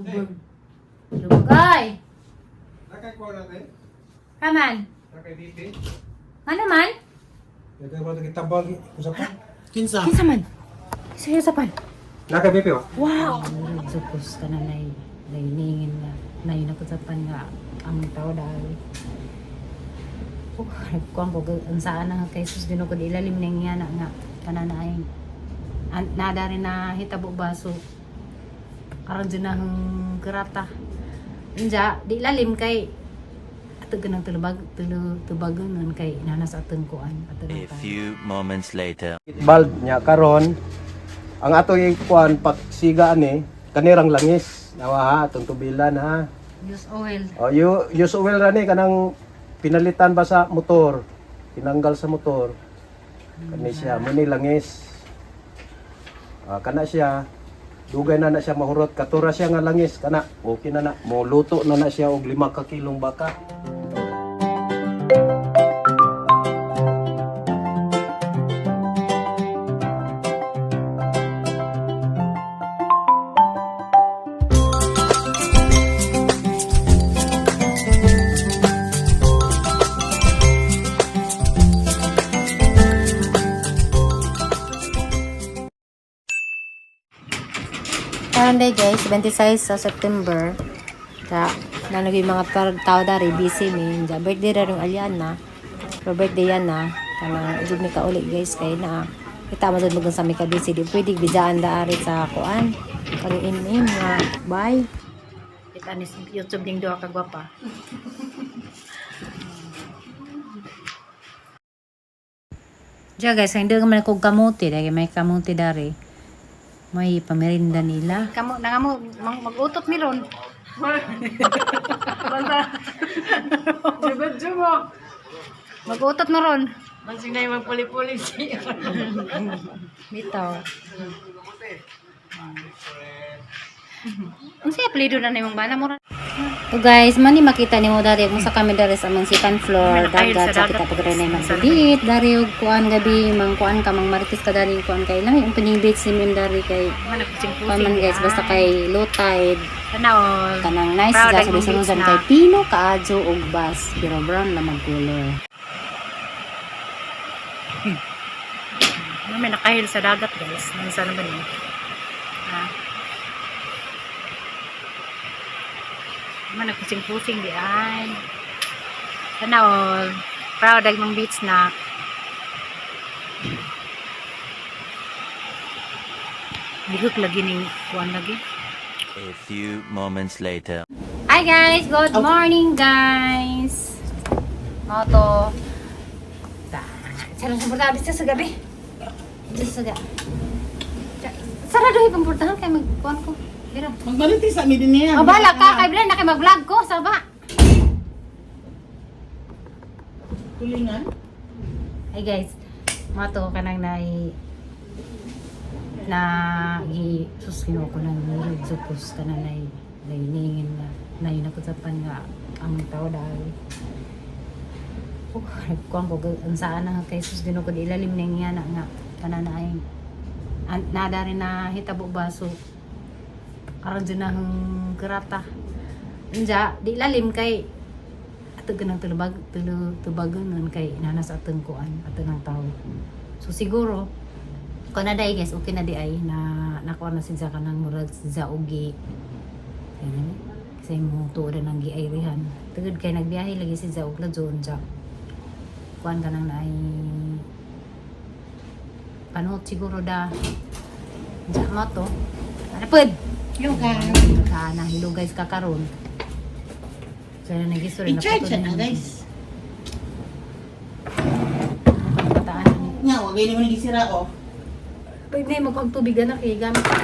Lubog. Lubog. Ay! Nakay kuha natin? Kaman! Nakay BP? Ano man? Nakay kuha natin tabal. Usapan? Kinsa? Kinsa man? Kinsa yung sapan? Nakay BP oh? Wow! Supos ka na nay nainingin na nay nakusapan nga ang tao dahil. Oh, nagkuhan ko ang saan na kay sus Ginoo ko di ilalim ning yana nga kana na ay nada rin na hitabo baso karon dyan na ang kerata. Inja, di ilalim kay ato ganang tulubag tulo tubagon nun kay nanas atong kuan ato A few moments later. Bald niya karon ang ato yung kuan pagsiga ani kanirang langis nawa ha atong tubilan ha. Use oil. O you use oil ra ni kanang pinalitan ba sa motor, tinanggal sa motor kani siya mo ni langis. Ah, kana siya dugay na na siya mahurot katura siya nga langis kana okay na na mo luto na na siya og 5 ka kilong baka. Karon day guys, 26 sa September. Ta nanog yung mga tao dari busy mi. Ja birthday ra ring Aliana. Pero birthday yan na. Kanang jud mi kauli guys kay na. Kita mo jud magun sa mi ka busy di pwede bidaan daari sa kuan. Kang in nga bye. Kita ni YouTube ding duha ka gwapa. Ja guys, hindi ka man ko kamuti dahil may kamuti dari. May pamerinda nila. Kamu na mo mag-utot mi ron. Mag-utot mo ron. Mansing na yung magpuli-puli siya. Bitaw. Unsa apelyido na nimong bana mo? So guys, mani makita nimo dari mo sa kami dari sa among second floor, dagat sa kita pag na magbit dari og kuan gabi mang kuan ka mang marites ka dari kuan kay lang yung pining beach ni mim dari kay kuan man guys basta kay low tide Tanaw. kanang nice Proud sa ang mong sa beach na. kay pino kaadyo og bus pero brown na mag color. Ano, may nakahil sa dagat guys. Minsan naman yun. Ha? Ano, nagpusing-pusing di ay. Tanaw. Proud ang mong beach na. Lihok lagi ning kuan lagi. A few moments later. Hi guys, good morning guys. Mo to. Sarang sa portahan sa gabi. Dito sa gabi. Sarado yung portahan kay magkuan ko. Dira. Magbalitis sa mi din niya. Oh, bahala ka kay Blen na kay mag-vlog ko sa ba. Tulingan? Hi guys. Mo to kanang nai na gi sus Ginoo ko nang supos kana nay nainingin na nay nakusapan nga ang tao dahil. Oh, nagkuhan ko ang saan na kay sus Ginoo ko di ilalim ning yana nga kana na ay nada rin na hitabo baso karon dyan na ang kerata. Inja di ilalim kay ato ganang tulubag tulo tubagon nun kay nanas atong kuan atong ang tao. So siguro ko na day guys, okay na di ay na nakuha na siya kanang murag sa ugi. Ganyan. Kasi mo tuod na ng giayrihan. Tugod kay nagbiyahe lagi si Zaug la zone ja. Kuan ka nang naay panuot siguro da. Ja mo to. Ano pod? Hello guys. Ka na hello guys kakaron. So na nagisuri In charge na guys. Kabataan ni. Nga, wag mo nagisira oh. Pwede na magpagtubig na kay gamit ko.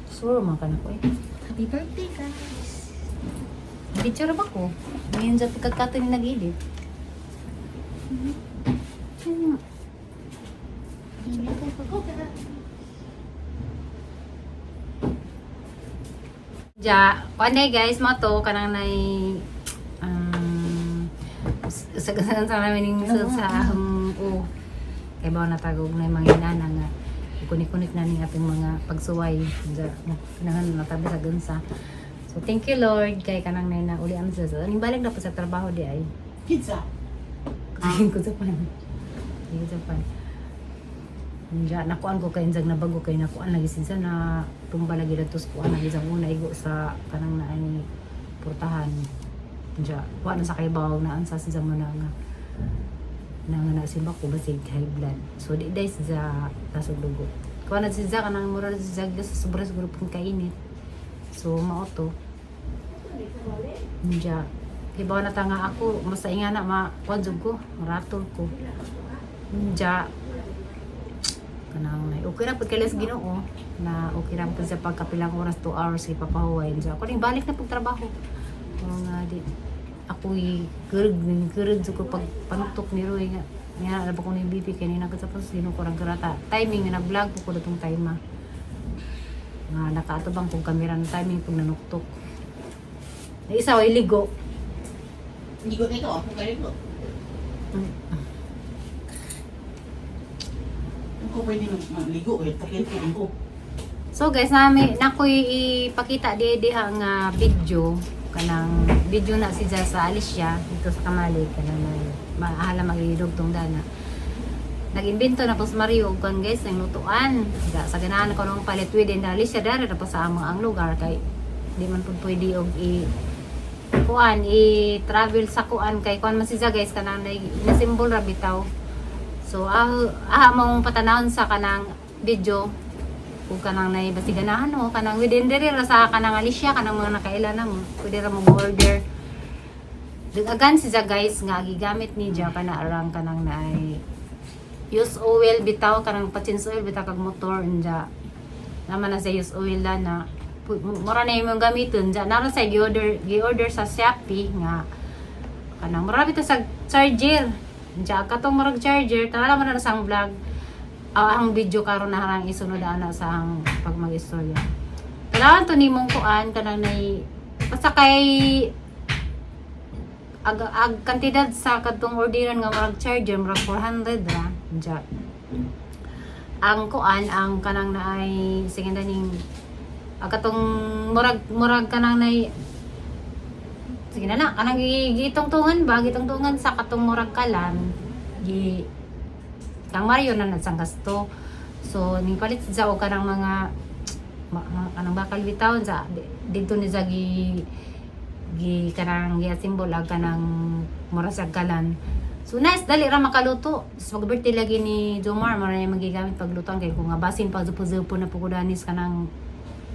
Sure man ka na ko eh. Happy birthday guys. Picture ba ko? Ngayon sa pagkakato ni nag-edit. Ja, kuan guys, mo to kanang nay sa sa namin ning sa o kay ba natagog na mga inana nga Kunik-kunik na ning ating mga pagsuway. Diya, kinahanglan natabi sa gunsa. So thank you, Lord, kay kanang nay na uli ang sa. Aning balik na po sa trabaho di ay. Kinsa. Kasi ko sa pan. Ko sa pan. Diya, nakuan ko kay injag na bago kay nakuan lagi sinsa na tumba lagi datos kuan lagi sa una igo sa kanang na ay portahan. Diya, wa na sa kay bawag na ansa sinsa mo na nga na nga na simba ko basig high blood. So di day sa tasog dugo. Kuan na siya kanang mura na siya sa sobra siguro pong kainit. So mao to. Diya, hibaw na ta nga ako, mas inga na ma kuan jud ko, maratol ko. Diya, kanang okay ra pud kay sa Ginoo na okay ra pud sa pagkapilang oras, 2 hours ipapahuway diya. Ako ning balik na pug trabaho. Mga di ako'y kurug kurug ko pag panuktok ni Roy nga nga na ba ko ni BP kay ni nagkatapos Ginoo ko rang karata. Timing nga nag-vlog ko ko datong time ah. Nga nakaatubang kong kamera ng timing kung nanuktok. Na isa way ligo. Hindi ko kayo. Ako kayo ko. Ako pwede magligo. Eh, takil ko ko. So guys, nami nakoy ipakita di diha nga video kanang video na si sa Alicia dito sa Kamalig kanang maahala magidugtong dana. Nag-imbento na po si Mario og kan guys ng lutuan. Ga sa ganahan ko nung palit with na Alicia dara na po sa among ang lugar kay di man pud pwede og i kuan i travel sa kuan kay kuan man siya guys kanang na symbol ra bitaw. So ah, ah mong patanawon sa kanang video kung kanang nay basi ganahan mo kanang within diri ra sa kanang Alicia kanang mga nakaila na mo pwede ra mo order. Dagagan siya guys nga gigamit ni Ja kana arang kanang naay use oil bitaw kanang pa-change oil bitaw kag motor unja naman na sa use oil la na mura na imong gamiton ja naron sa gi-order sa Shopee nga kanang mura bitaw sa charger unja katong murag charger tara man na sa ang vlog, ah, ang video karon na harang isunod ana sa ang pag mag-istorya. Kailangan to nimong kuan kanang nay basta kay ag kantidad sa kadtong orderan nga murag charger murag 400 ra unja ang kuan ang kanang naay sige na ning ang katong murag murag kanang nay sige na na kanang gitungtungan ba gitungtungan sa katong murag kalan gi kang Mario na nagsang gasto. So ning palit sa og kanang mga kanang bakal bitaw sa didto ni sa gi gi kanang gi symbol ag kanang mura sa kalan. So nice, dali ra makaluto. Sa pag birthday lagi ni Jomar, mara niya magigamit paglutoan kay kung nga basin pa zupo na po ko danis kanang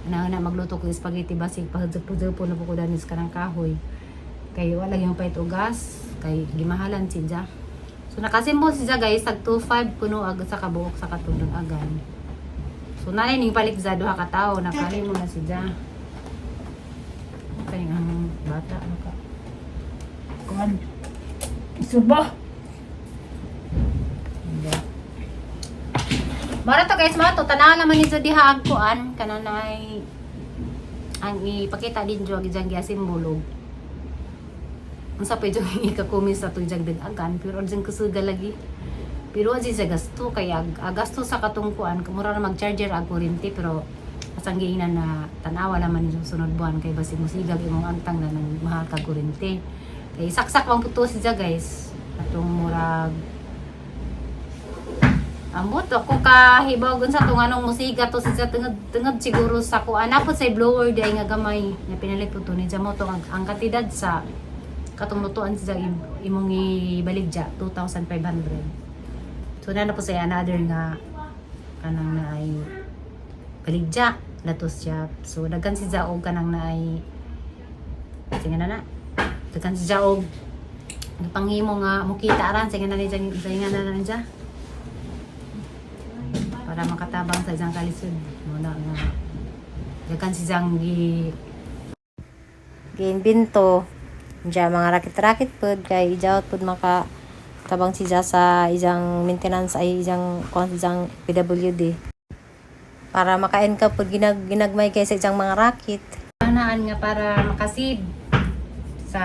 na na magluto ko spaghetti basig pa zupo na po ko danis kanang kahoy. Kay wala gyud pait og gas, kay gimahalan siya. So nakasimbol siya guys, tag 25 kuno ag sa kabuok sa katong agan. So nanay ning palit sa duha ka tawo, nakalimo na siya. Kay ang bata naka. Kuan. Suba. Hindi. Mara to guys, mara to tanaw naman ni diha ang kuan kananay ang ipakita din jo ang giya simbolo. Unsa pa jud ikakumis sa tuig agan pero jud kusuga lagi. Pero wa sa gasto kay ag gasto sa katong kuan mura na mag-charger ag kuryente pero asang giingnan na tanawa naman ni sunod buwan kay basig musigag imong angtang na nang mahal ka kuryente. Kay saksak bang puto siya guys atong murag ambot ako kahibaw gun sa tong anong musika to sa tungod tungod siguro sa kuan napod sa blower di ay nga gamay nga pinalit po to ni mo to ang kantidad sa katong lutuan sa imong ibaligya 2,500. So na na po sa another nga kanang na ay baligya na to siya. So daghan si og kanang na ay sige na na daghan siya og panghimo nga mukita ran sige na ni sige na na niya para makatabang sa isang kalisod muna nga daghan si Zang gi Giimbento diya mga rakit-rakit pud kay ijawat pud maka tabang siya sa isang maintenance ay isang kuan sa isang PWD para makain ka pud ginagmay kay sa isang mga rakit. Anaan nga para makasib sa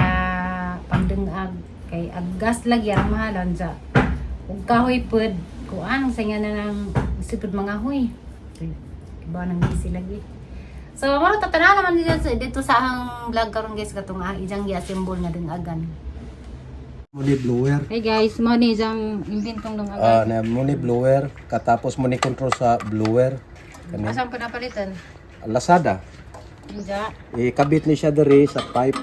pagdungag kay ag gas lagi ang mahalan sa ug kahoy pud. Kuan sa nga na ng sipod mga huy. Iba nang busy lagi. So, maro tatanaw naman dito sa ang vlog karon, guys, katong ijang gi-assemble nga dungagan. Muni blower. Hey guys, mo ni ijang inventong dungagan. Na muni blower katapos muni control sa blower. Kani Asan pa napalitan? Lazada. Inja. Ikabit ni siya diri sa pipe.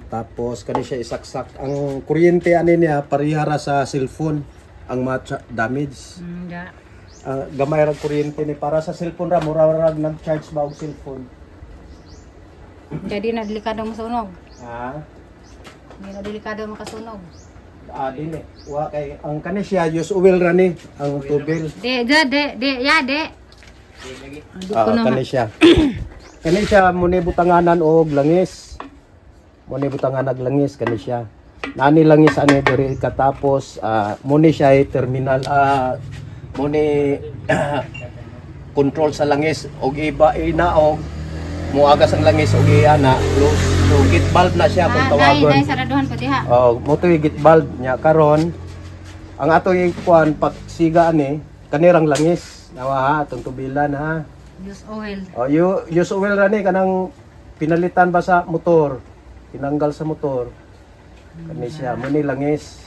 Tapos kani siya isaksak ang kuryente ani niya parehara sa cellphone ang ma damage. Inja. Gamay ra kuryente ni para sa cellphone ra mura ra nag-charge ba og cellphone. Jadi na delikado masunog. Ha? Hindi na delikado makasunog. Ah, dili. Wa kay ang kani siya use oil ra ni ang tubel. De, de, de, de, ya, de. Di ko na Kani siya. Kani siya muni butanganan og langis. Muni butangan og langis kani siya. Nani langis ani diri katapos muni siya ay terminal muni control sa langis og iba inaog muagas ang langis og iya na close. So gate valve na siya kung Dai, tawagon. dai, saraduhan pa diha. Oh, mo to gate valve nya karon. Ang ato ikuan pagsiga ani kanirang langis. Nawa ha, atong tubilan ha. Use oil. Oh, you use oil ra ni kanang pinalitan ba sa motor? Tinanggal sa motor. Kani siya, mo ni langis.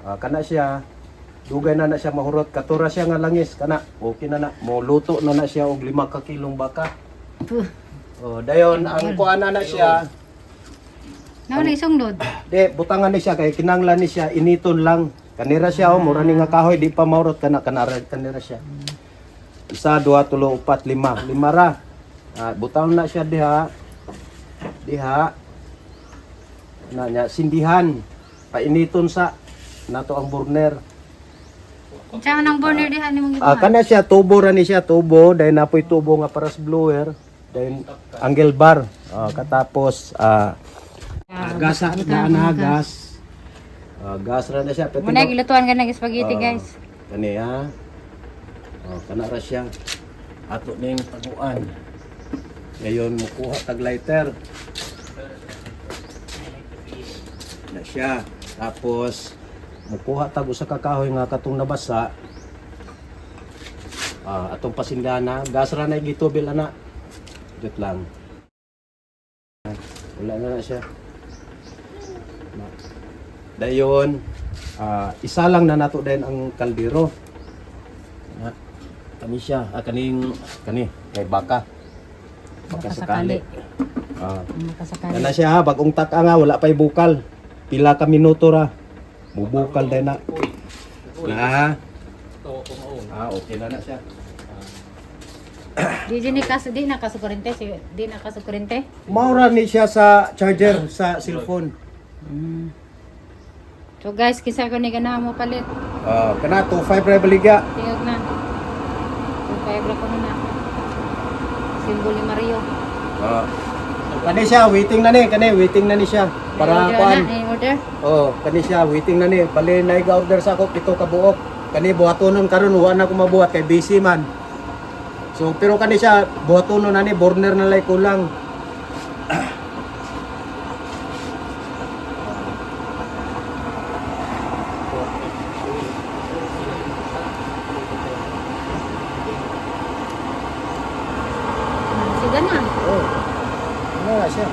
Kana siya dugay na na siya mahurot katura siya nga langis kana. Okay na na. Moluto na na siya og 5 ka kilong baka. Puh. Oh, dayon ang kuan na na siya. Nauna isong. Di butangan ni siya kay kinanglan ni siya initon lang. Kanira siya oh, mura ni nga kahoy di pa mahurot kana kanara kanira siya. Isa, duha, tulo, upat, lima. Lima ra. Butang na siya diha. Diha. Na niya sindihan. Painiton sa nato ang burner. Unsa man ang burner diha nimong gibuhat? Kana siya tubo ra ni siya tubo dahil napoy tubo nga para sa blower. Dahil angle bar. Katapos gas na na gas. Gas ra na siya. Pero Muna gilutuan ka ng spaghetti, guys. Kani ha. Oh, kana ra siya. Ato ning taguan. Ngayon mukuha tag lighter. Na siya. Tapos mukuha tag usa ka kahoy nga katong nabasa. Atong pasindana, gas ra na gitubil ana. Diyot lang. Wala na na siya. Na. Dayon, isa lang na nato din ang kaldero. Na, kani siya, kaning kani kay baka. Baka Baka sakali. sakali. Makasakali. Kana siya ha, bagong taka nga wala pa'y bukal. Pila ka minuto ra. Bubukal din na. Na. Ha. Okay na na siya. Di di kaso di na kaso kurente, di na kaso kurente. Maura ni siya sa charger sa cellphone. So guys, kinsa ko ni ganahan mo palit. Kana 25 ra baligya. Tingog na. Yung ra ko na. Simbol ni Mario. Kani siya waiting na ni, kani waiting na ni siya para May order kuan. na, may order. Oh, kani siya waiting na ni. Bali na order sa ako pito ka buok. Kani buhatonon karon wa na ko mabuhat kay busy man. So pero kani siya buhatonon na ni burner na lay kulang. Sige na. Oh. Ano na siya?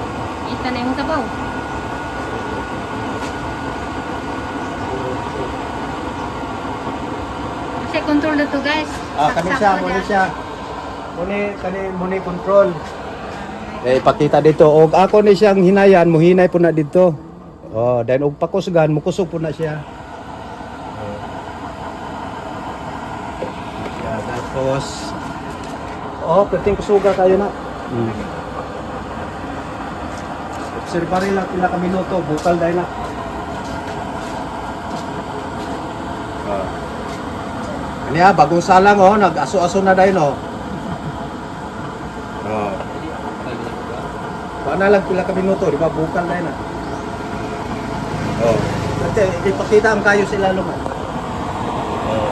Ita na yung sabaw. Kasi control na to, guys. Kani Saksak siya, ko muni dyan. siya. Muni kani muni control. Eh ipakita dito og ako ni siyang hinayan, muhinay po na dito. Oh, then og pakusgan, mukusog po na siya. Oh. Yeah, tapos oh, perting kusuga kayo na. Obserba rin lang pila ka minuto, bukal dahil na. Ah. Kanya, bagong salang oh, nag-aso-aso na dahil oh. Oh. Paano lang pila ka minuto, di ba? Bukal na yun ah. Oh. Ate, ipakita ang kayo sa ilalom ah. Oh.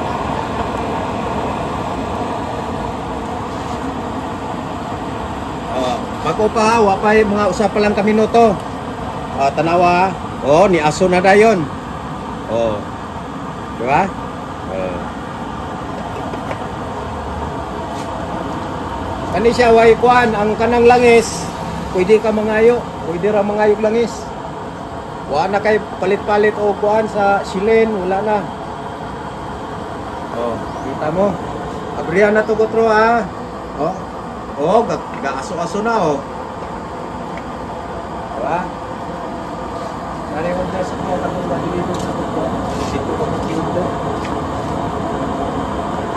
Oh, bago pa ha, wa pa yung mga usa pa lang ka minuto. Tanawa. Oh, ni aso na dayon. Oh. Di ba? Kani siya way kuan ang kanang langis. Pwede ka mangayo, pwede ra mangayog langis. Wa na kay palit-palit o kuan sa silin, wala na. Oh, kita mo. Abrihan na to kotro ha. Oh. Oh, gaaso-aso na oh. Diba? Nari mo dyan sa mga katong madilibot sa kotro. Sito ka mo.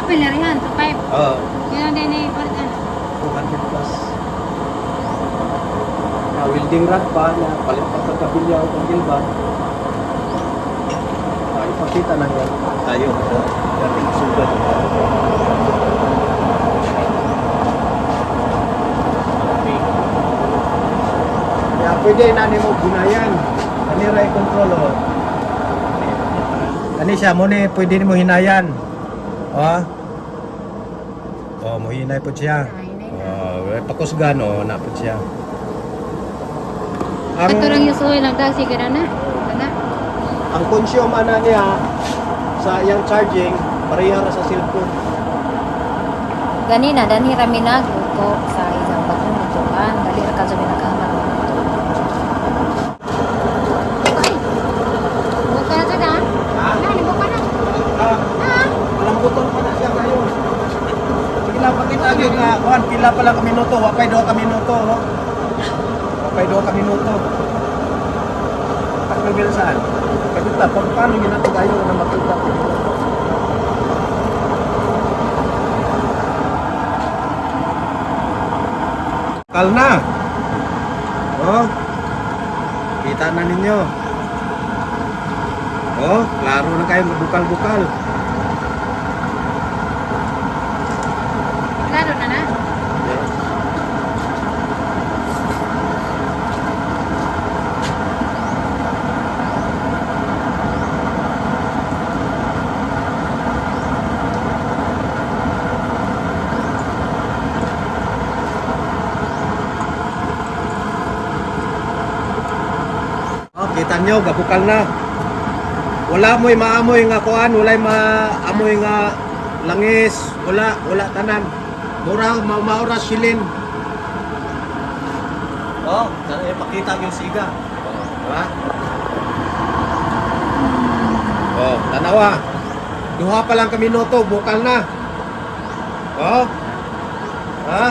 Apil na rihan, 2.5. Oo. Yun ang din eh, ano. 200 plus. Na welding rod pa na palit pa sa kabilya o pagilba. Ah, ipakita na niya tayo. Dating sugat. Kaya pwede na nimo gunayan. Ani ra control oh. Ani siya mo ni pwede nimo hinayan. Oh. Oh, mo hinay po siya. Oh, pakusgan oh, na po siya. Ang Ato lang yung suoy lang dahil sige na na. Kana. Ang consume ana niya sa iyang charging pareha ra sa cellphone. Ganina danhi ra mi nagluto sa isang bagong lutuan. Dali ra kadto mi nakahaman magluto. Ay. Buka na to na. Ha? Na, buka na. Ah, malambuton pa na siya ngayon. Sige lang, pakita gyud nga kuan pila pa lang ka minuto, wa pay duha ka minuto, oh. Wa pay duha ka minuto. Pagpil saan? Pakita, pag paano yun nato kayo na makita. Kal na. Oh. Kita na ninyo. Oh, klaro na kayo bukal-bukal. Klaro na na. Oh, kita nyo, gabukal na. Wala mo'y maamoy nga kuan, wala'y maamoy nga langis, wala, wala tanan. Mura, maura silin. Oh, pakita yung siga. Oh, diba? Oh, tanawa. Duha pa lang kami minuto, bukal na. Oh. Ha?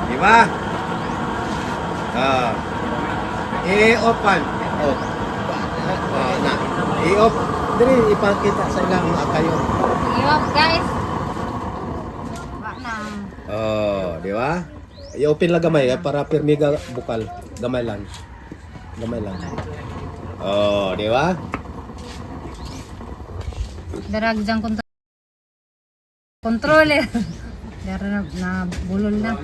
Diba? Ah. I-open. Oh. Oh, na. I-off. Diri ipakita sa ilang kayo. Yup, guys. Wa na. Oh, di ba? I-open lang gamay eh, para pirmiga bukal. Gamay lang. Gamay lang. Oh, di ba? Darag dyan controller. Dara na, na bulol na.